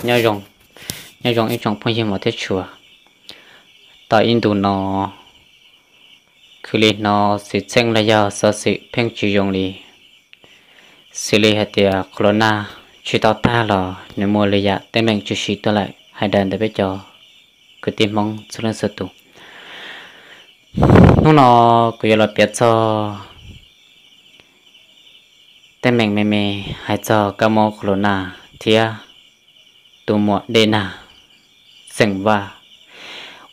Nyob zoo, nyob zoo ib tsoom phooj ywg hmov thiab tshua, tau ib ntus no khwv li hnov xwm txheej los yog xov xwm pheej tsis zoo li, xws li hais tias corona tsis tau tag los nws muaj lwm yam teeb meem tshwm sim tuaj lawm hais daws ntawm peb cov kwv tij Hmoob txhua leej txhua tus. Hnub no kuv yuav los piav txog teeb meem me me hais txog kab mob corona thiab tus muam Dej Nag xeem Vaj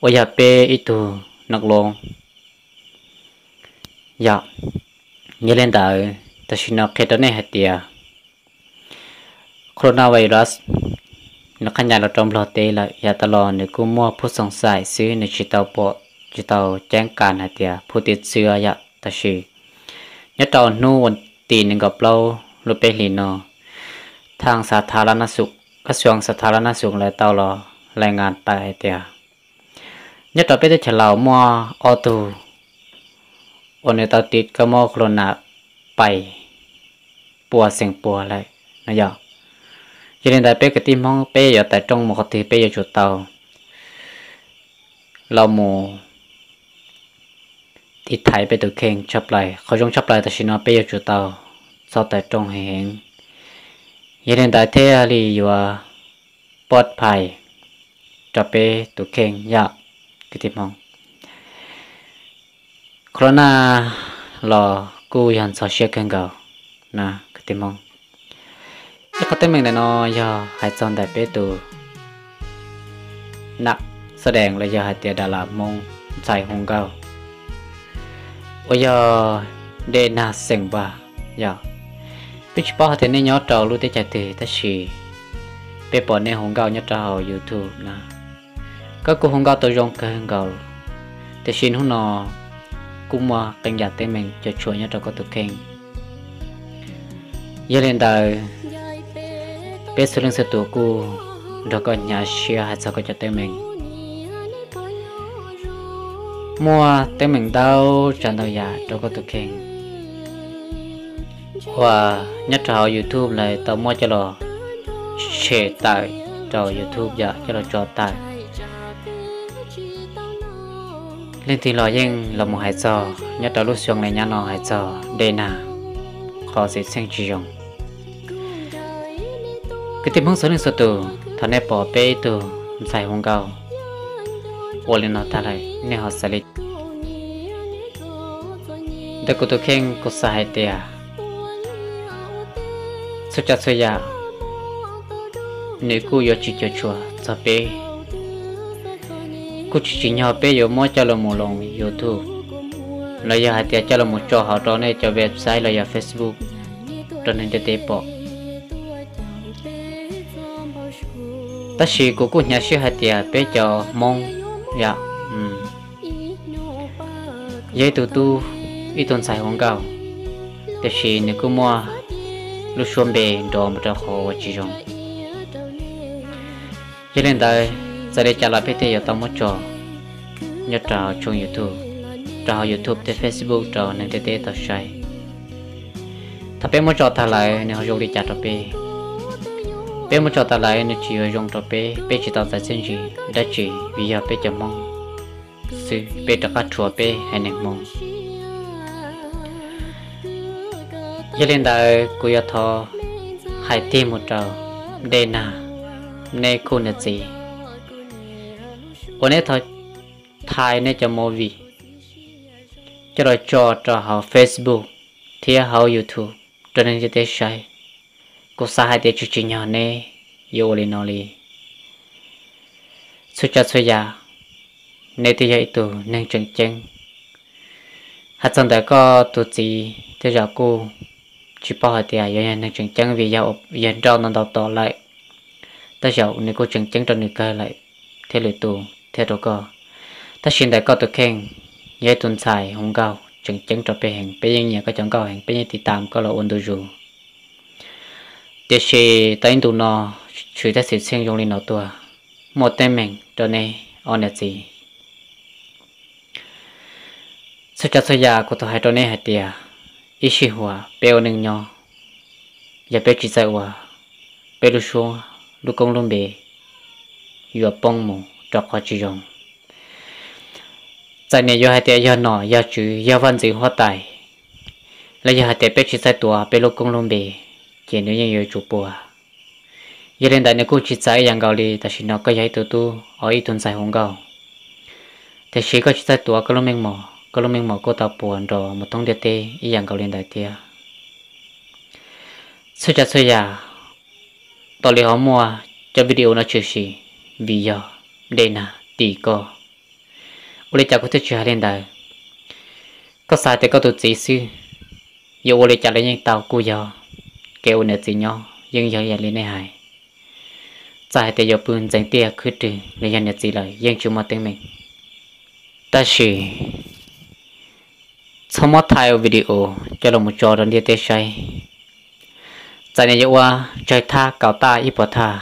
uas yog peb ib tug noj loo. Yog, yog li ntawd tam sim no qhia rau nej hais tias corona virus nws qhab nyas los rau Nplog teb lawm, yav tas los nws kuj muaj phuj xoom xaim xwb, nws tsis tau pom tsis tau ceeb qas hais tias phuj tim txwv yom. Tab sis nyob rau hnub uas tim nees nkaum plaub lub peb hlis no, thaj xav tha lab na xum, kab xuas xav tha lab na xum lawv tau los lais ngas tawm hais tias nyob rau peb teb chaws Laus muaj ob tug uas nws tau tiv kab mob corona pais pua xeem pua lawm no yom. Yog li ntawd peb kwv tij Hmoob peb yuav tawm rooj mus qhov twg peb yuav tsum tau los mus tiv thaiv peb tus kheej tshaj plaws. Qhov zoo tshaj plaws tam sim no peb yuav tsum tau txhob tawm rooj heev heev. Yog li ntawd thiaj li yuav pov phais rau peb tus kheej yom kwv tij Hmoob. Corona los kuj yog ntxhov siab kawg nkaus na kwv tij Hmoob. Ib qhov teeb meem ntawm no yog hais txog ntawm peb tus nam xab dees los yog hais tias dav las Hmoob ntxhais hu nkauj uas yog Dej Nag xeem Vaj yom. Peb tsis paub hais tias nej nyob rau lub teb chaws twg tab sis peb pom nej hu nkauj nyob rau hauv YouTube na. Koj kuj hu nkauj tau zoo kawg nkaus, tiam sis hnub no kuj muaj qee yam teeb meem cuam tshuam nyob rau koj tus kheej. Yog li ntawd, peb txhua leej txhua tus kuj nrog koj hnyav siab hais txog koj cov teeb meem. Muaj teeb meem ntau tsav ntau yam rau koj tus kheej uas nyob rau hauv YouTube lawv tau muab coj los tshem tawm rau YouTube yom, coj los tso tawm. Leej twg los yeej los mus hais txog nyob rau lub xyoo li nyab no hais txog Dej Nag qhov xwm txheej tsis zoo. Kwv tij Hmoob txhua leej txhua tus, thaum nej pom peb ib tug ntxhais hu nkauj ua li no tag lawm nej ho xav li cas? Ntawm kuv tus kheej kuv xav hais tias txhua tsav txhua yam nws kuj yuav tsis cuam tshuam txog peb. Kuj tsis tsim nyog peb yuav muab coj los mus loo YouTube los yog hais tias coj los mus tso hauv rau nej cov website los yog Facebook rau neeg ntiaj teb pom. Tab sis kuv kuj hnyav siab hais tias peb cov Hmoob yom, yog ib tug tub, ib tug ntxhais hu nkauj, tiam sis nws kuj muaj lub suab npe nrov mus rau qhov uas tsis zoo. Yog li ntawd, txawm li cas los peb thiaj yuav tau muab tso nyob rau hauv tshooj YouTube, rau hauv YouTube thiab Facebook rau neeg ntiaj teb tau saib. Thaum peb muab tso tag lawm nws ho zoo li cas rau peb? Peb muab tso tag lawm nws tsis yuav zoo rau peb, peb tsis tau txais txiaj ntsig dab tsi vim yog peb cov Hmoob xwb, peb rov qab rhuav peb haiv neeg Hmoob. Yog li ntawd kuv yuav thov hais tig mus rau Dej Nag, neb khub niam txiv, uas neb thov thaij neb cov movie coj los tso rau hauv Facebook thiab hauv YouTube rau neeg ntiaj teb saib. Kuv xav hais tias tsis tsim nyog neb yuav ua li no li. Txhua tsav txhua yam, neb twb yog ib tug neeg tseem ceeb. Hais txog ntawm koj tus txiv tej zaum kuj tsis paub hais tias yog neeg tseem ceeb vim yog nrauj ntau ntau tom lawm, tej zaum nws kuj tseem ceeb rau nws kawg lawm thiab lwm tus thiab rau koj. Tab sis ntawm koj tus kheej, yog ib tus ntxhais hu nkauj tseem ceeb rau peb heev, peb yeej nyiam koj cov nkauj heev, peb yeej tiv tam koj los ua ntu zus. Tiam sis tau ib ntus no tshwm tej xwm txheej zoo li no tuaj, muaj teeb meem rau neb ob niam txiv. Txhua tsav txhua yam kuv tau hais rau neb hais tias, ib sij huam peb ua neej nyob, yog peb tsis txawj ua, peb lub suab, lub koob lub npe yuav poob mus rau qhov tsis zoo. Txawm niam yuav hais tias yog nom yog tswv yog vaj ntxwv huab tais, los yog hais tias peb tsis txawj tuav peb lub koob lub npe, ces nws yeej yuav tsum puas. Yog li ntawd nws kuj tsis txawv ib yam nkaus li tam sim no koj yog ib tug tub o ib tug ntxhais hu nkauj, tiam sis koj tsis txawj tuav koj lub meej mom, koj lub meej mom kuj tau puas nrov mus thoob ntiaj teb ib yam nkaus li ntawd thiab. Txhua tsav txhua yam, tau li ho muaj cov video no tshwm sim vim yog Dej Nag tim koj. Ua li cas kuv thiaj tsis hais li ntawd? Koj xav hais tias koj tus txiv xwb, yuav ua li cas los yeej tau, kuj yog kev ua niam txiv nyob yeej yog ib yam li nej hais. Txawm hais tias yuav pw ntxeev tiaj khwb rwg los yog niam txiv lawm yeej tsis muaj teeb meem. Tab sis txhob muab thaij ua video coj los mus tso rau ntiaj teb saib. Txawm nws yuav ua tsawg thaj kaum thaj ib puas thaj,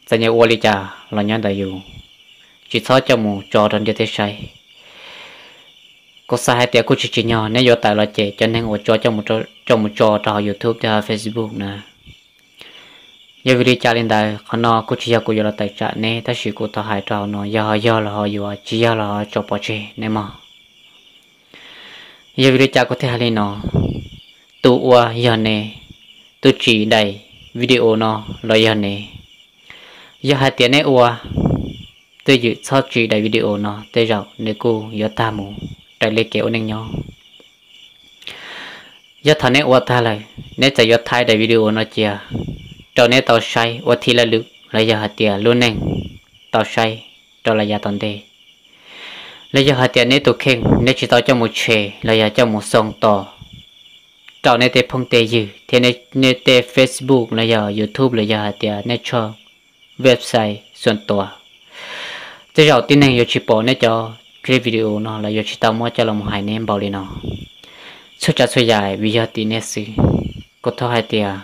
txawm nws ua li cas los nyob ntawm yus, tsis txhob coj mus tso rau ntiaj teb saib. Kuv xav hais tias kuj tsis tsim nyog neb yuav tawm los cem cov neeg uas tso, coj mus tso rau hauv YouTube thiab hauv Facebook na. Yog vim li cas li ntawd, qhov no kuj tsis yog kuv yuav los tawm tsam neb, tab sis kuv thov hais rau hauv no, yog ho yog los ho yuav, tsis yog los ho tso pov tseg neb mog. Yog vim li cas kuv thiaj hais li no? Tus ua yog neb, tus tsim daim video no los yog neb. Yog hais tias neb ua twj ywm txhob tsim daim video no, tej zaum nws kuj yuav tag mus raws li kev ua neej nyob. Yog thaum neb ua tag lawm, neb txawm yuav thaij daim video no cia rau neb tau saib ua thib laj lwm los yog hais tias lub neej tau saib rau lawm yav tom ntej. Los yog hais tias neb tus kheej neb tsis tau coj mus tshem los yog coj mus xoo tos rau neb tej phooj tej ywg thiab neb tej Facebook los yog YouTube los yog hais tias neb tshooj website xuam tuas, tej zaum tib neeg yuav tsis pom neb cov clip video no los yuav tsis tau muab coj los mus hais neb npaum li no. Txhua tsav txhua yam vim yog tim neb xwb. Kuv thov hais tias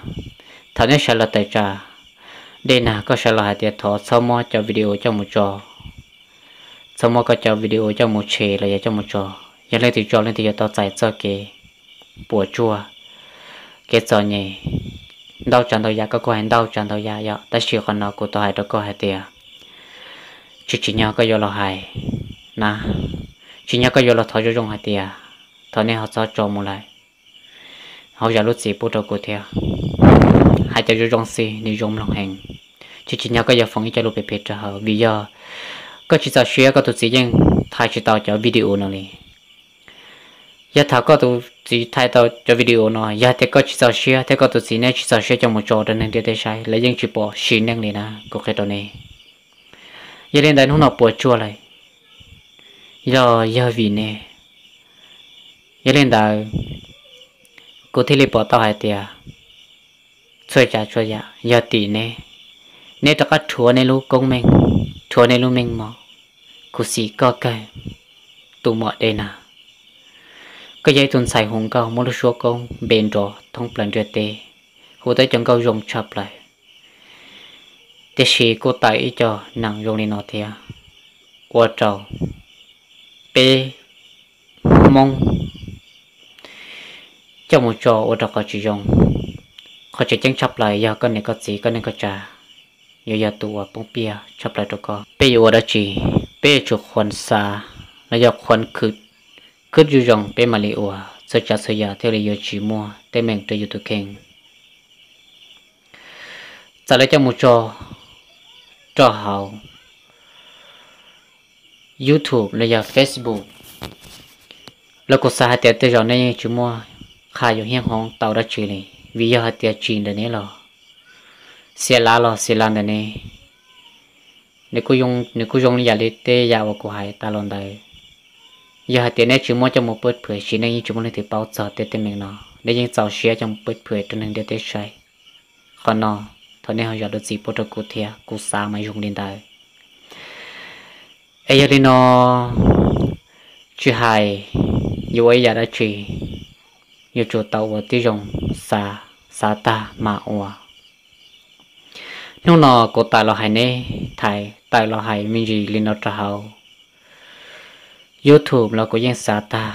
thaum neb sawv los tawm tsam, Dej Nag koj sawv los hais tias thov txhob muab cov video coj mus tso, txhob muab koj cov video coj mus tshem los yog coj mus tso. Yog leej twg tso leej twg yuav tau txais txoj kev puas tsuaj, kev txom nyem. Ntau tsav ntau yam, koj kuj hais ntau tsav ntau yam yom, tab sis qhov no kuv tau hais rau koj hais tias tsis tsim nyog koj yuav los hais na, tsis tsim nyog koj yuav los thov zoo zoo hais tias thov nej ho txhob tso mus lawm, ho zam lub txim pub rau kuv thiab. Hais cov zoo zoo xwb nws zoo mloog heev, tsis tsim nyog koj yuav foom ib co lus phem phem rau hauv vim yog koj tsis txaus siab koj tus txiv yeej thaij tsis tau cov video no li. Yog thaum koj tus txiv thaij tau cov video no, yog tias koj tsis txaus siab thiab koj tus txiv neb tsis txaus siab coj mus tso rau neeg ntiaj teb saib, lawv yeej tsis pom sim neej li na, kuv qhia rau nej. Yog li ntawd hnub no puas tsuaj lawm, yog, yog vim neb. Yog li ntawd, kuv thiaj li pom tau hais tias txhua tsav txhua yam yog tim neb. Neb rov qab rhuav neb lub koob meej, rhuav neb lub meej mom, khuv xim koj kawg, tus muam Dej Nag. Koj yog ib tug ntxhais hu nkauj muaj lub suab koob npe nrov thoob plaws ntiaj teb, hu tau ib co nkauj zoo tshaj plaws, tiam sis kuj tawm ib co neeg zoo li no thiab, ua rau peb Hmoob coj mus tso ua rau qhov tsis zoo. Qhov tseem ceeb tshaj plaws yog koj niam koj txiv koj neej koj tsav yuav yog tus uas poob piam tshaj plaws rau koj. Peb yuav ua dab tsi? Peb yuav tsum khuam xav los yog khuam khwv, khwv zoo zoo peb mam li ua, txhua tsav txhua yam thiaj li yuav tsis muaj teeb meem rau yus tus kheej. Txawm lawv coj mus tso rau hauv YouTube los yog Facebook los kuv xav hais tias tej zaum nej yeej tsis muaj qha yuav hiab hoov tau dab tsi li, vim yog hais tias tsim ntawm neb los, xiam lav los xiam lav ntawm neb, nws kuj zoo li yam li tej yam uas kuv hais tas los ntawd. Yog hais tias neb tsis muab coj mus pub phwm sim neej yeej tsis muaj leej twg paub txog tej teeb meem no, neb yeej txaus siab coj mus pub phwm rau neeg ntiaj teb saib. Qhov no thov nej ho zam lub txim pub rau kuv thiab, kuv xav mas zoo li ntawd. Es yog li no, tsis hais yuav ua ib yam dab tsi, yuav tsum tau ua tib zoo xav, xav tag mam ua. Hnub no kuv tawm los hais neb, thaum tawm los hais me ntsis li no rau hauv YouTube los kuv yeej xav tag.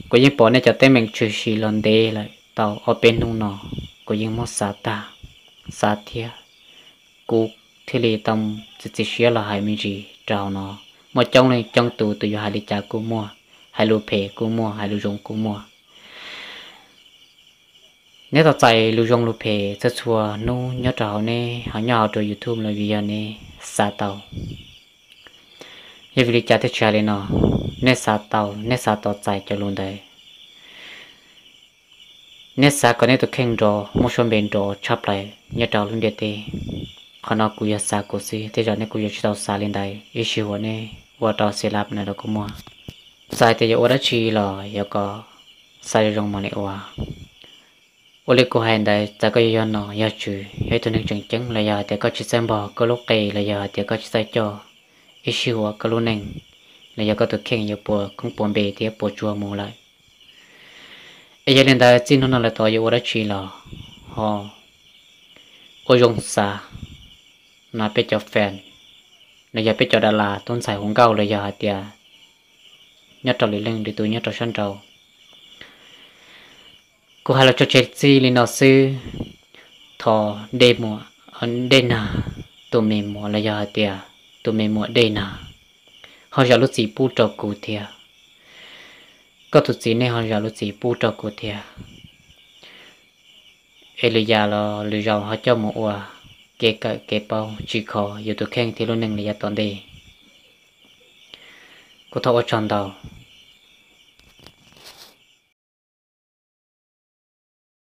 Kuv yeej pom nej cov teeb meem tshwm sim los ntev lawm tau ob peb hnub no, kuv yeej muab xav tag, xav thiab. Kuv thiaj li tau txiav txim siab los hais me ntsis rau hauv no. Muaj coob leej coob tus, tus yuav hais li cas kuj muaj, hais lus phem kuj muaj, hais lus zoo kuj muaj. Neb tau txais lus zoo lus phem txhua txhua hnub nyob rau hauv neb ho nyob hauv rau YouTube los vim yog neb xav tau. Yog vim li cas thiaj tsis hais li no? Neb xav tau, neb xav tau txais cov lus ntawd, neb xav kom neb tus kheej nrov muaj suab npe nrov tshaj plaws nyob rau lub ntiaj teb. Qhov no kuv yog xav kuv xwb, tej zaum neb kuj yuav tsis tau xav li ntawd, ib sij huam neb ua rau xi lab na rau kuv muag. Txawm hais tias yuav ua dab tsi los yuav kom xav zoo zoo mam li ua. Ua li kuv hais ntawd, txawm koj yuav yog nom yog tswv, yog ib tug neeg tseem ceeb los yog hais tias koj tsis txawj npog koj lub qe los yog hais tias koj tsis txawj coj, ib sij huam koj lub neej los yog koj tus kheej yuav puas koob puas npe thiab puas tsuaj mus lawm. Es yog li ntawd txij hnub no lawm tod yuav ua dab tsi los ho ua zoo xav no peb cov fan los yog peb cov da las tub ntxhais hu nkauj los yog hais tias nyob rau lwm leej lwm tus nyob rau sab nraud. Kuv hais los tso tseg txij li no xwb. Thov dej muam, dej nag, tus me muam los yog hais tias tus me muam dej nag ho zam lub txim pub rau kuv thiab. Koj tus txiv nej ho zam lub txim pub rau kuv thiab. Es lwm yam los lwm zaus ho coj mus ua kev kawm kev paub tsim kho yus tus kheej thiab lub neej li yav tom ntej. Kuv thov ua tsaug ntau.